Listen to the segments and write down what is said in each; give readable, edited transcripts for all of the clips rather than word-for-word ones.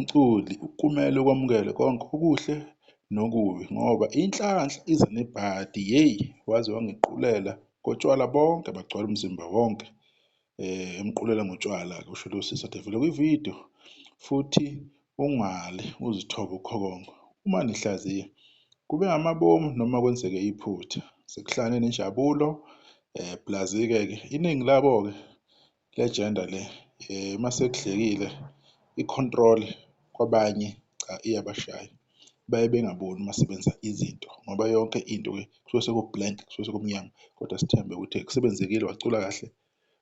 Njengomculi kumele ukwamukele konke okuhle nokubi ngoba inhlanhla iza nebhadi. Yeyi, waze wangiqulela ngotshwala bonke bagcwala umzimba wonke. Emqulela ngotshwala-ke usho lo sisi ade evele kwividiyo. Futhi ungali uzithobe ukhokongo uma nihlaziya kube ngamabomu noma kwenzeke iphutha sekuhlangene nenjabulo. Plus-ke ke iningi labo-ke le-gender le mase kudlekile i-control kwabanye cha iyabashaya, baye bengaboni uma sebenza izinto ngoba yonke into-ke kusuke seku-blank, kusuke sekumnyama. Kodwa sithembe ukuthi kusebenzekile wacula kahle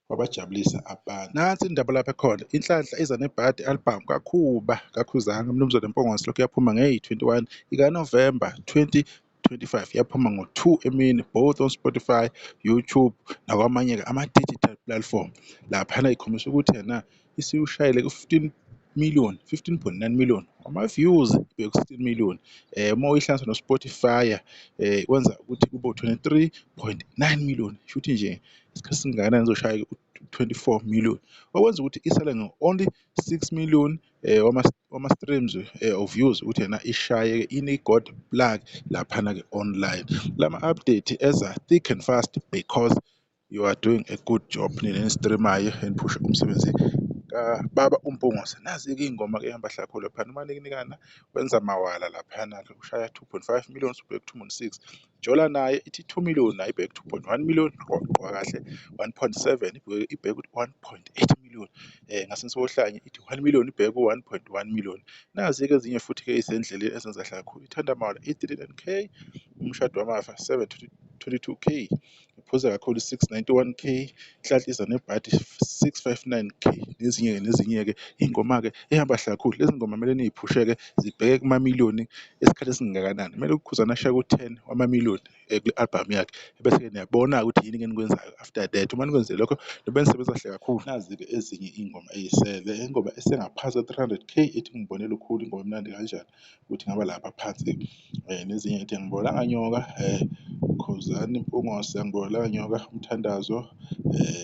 wabajabulisa abantu. Nansi indaba lapha ekhona, Inhlanhla Iza Nebhadi album kaKhuba kaKhuzani uMnumzane Mpungose lokhu yaphuma ngeyi-21 ikaNovemba 2025, yaphuma ngo-2 emini both on Spotify, YouTube nakwamanye-ke ama-digital platform. Laphana ikhombisa ukuthi ena isiwushayile ku-15 million, 15.9 million ama-views ibheke ku-16 million. Uma uyihlanganisa no-Spotify kwenza ukuthi kube u-23.9 million, shuthi nje isikhathi esingakanani izoshaya u-24 million, okwenza ukuthi isale ngo-only 6 million wama-streams or views ukuthi yena ishaye ini-gold plug laphana-ke online. Lama-update eza thick and fast because you are doing a good job nina eni-stream-ayo eniphusha umsebenzi kababa uMpungose. Nazi-ke iy'ngoma-ke ey'hamba kahle kakhulu laphana uManikinikana wenza mawala laphana-ke ushaya 2.5 million ubheke 2.6, Jola naye ithi 2 million naye ibheke 2.1 million, qoqa kahle 1.7 ibheke 1.8 million, ngasense wohlanye ithi 1 million ibheke ku-1.1 million. Nazi-ke ezinye futhi-ke ey'sendleleni ezenza kahle kakhulu, ithanda mawala i-39K, umshado wamafa 722K, iphuza kakhulu 691K, Inhlanhla iza nebhadi 659K, nezinye-ke nezinye-ke iy'ngoma-ke ey'hamba kahle kakhulu. Lezi ngoma kumele niy'phushe-ke zibheke kumamiliyoni esikhathi esingakanani, kumele uKhuzani ashaye u-10 wamamiliyoni kule album yakhe ebese-ke niyabona-ke ukuthi yini-ke enikwenzayo after that. Uma nikwenzile lokho nibe nisebenza kahle kakhulu. Nazi-ke ezinye iy'ngoma ey'sele, ingoma esengaphansi ka-300K ethi ngibone lukhulu, ingoma emnandi kanjani ukuthi ngaba lapha phansi nezinye ethi angibolanga nyoka, Khuzani Mpungose, angibolanga nyoka, umthandazo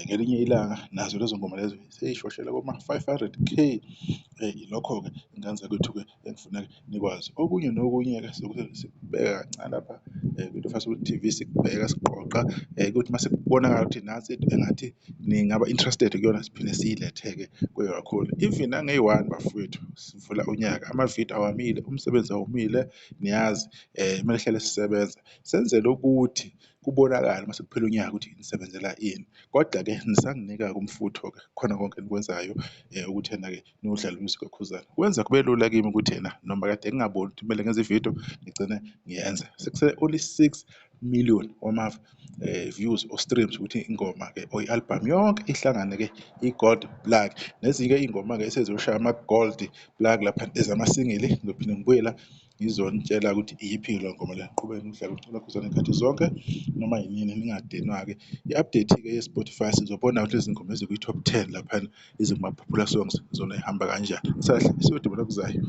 ngelinye ilanga, nazo lezo ngoma lezo seyishoshela koma-500K. Ilokho-ke ingane zakwethu-ke engifuna-ke nikwazi. Okunye nokunye-ke sikubeka kancane lapha kwinto TV sikubheka siqoqa ukuthi mase kubonakala ukuthi nansi into engathi ningaba interested kuyona siphinde siyilethe-ke kuyo kakhulu. Even nangeyi-one bafowethu sivula unyaka amavidiyo awamile, umsebenzi awumile, niyazi kumele sihlale sisebenza senzele ukuthi kubonakale mase kuphela unyaka ukuthi nisebenzela ini. Kodwa-ke nisanginika-ke umfutho-ke khona konke enikwenzayo ukuthi ena-ke niwudlale umusic kaKhuzani. Kwenza kube lula kimi ukuthi ena noma kade ngingaboni ukuthi kumele ngenze ividiyo ngigcine ngiyenza. Sekusele only 6 million wama-views or streams ukuthi ingoma-ke or i-album yonke ihlangane-ke i-gold plug, nezinye-ke iy'ngoma-ke eseziyoshaya ama-gold plug lapha ezamasingili ngizophinde ngibuye la ngizonitshela ukuthi iyiphi leyo ngoma le. Qhubeke nidlale umculo kaKhuzani ngey'khathi zonke noma yinini ningadinwa-ke. I-update-ke ye-Spotify sizobona ukuthi lezi ngoma ezikwi-top 10 laphana ezinguma-popular songs zona y'hamba kanjani. Sahle siyodibana okuzayo.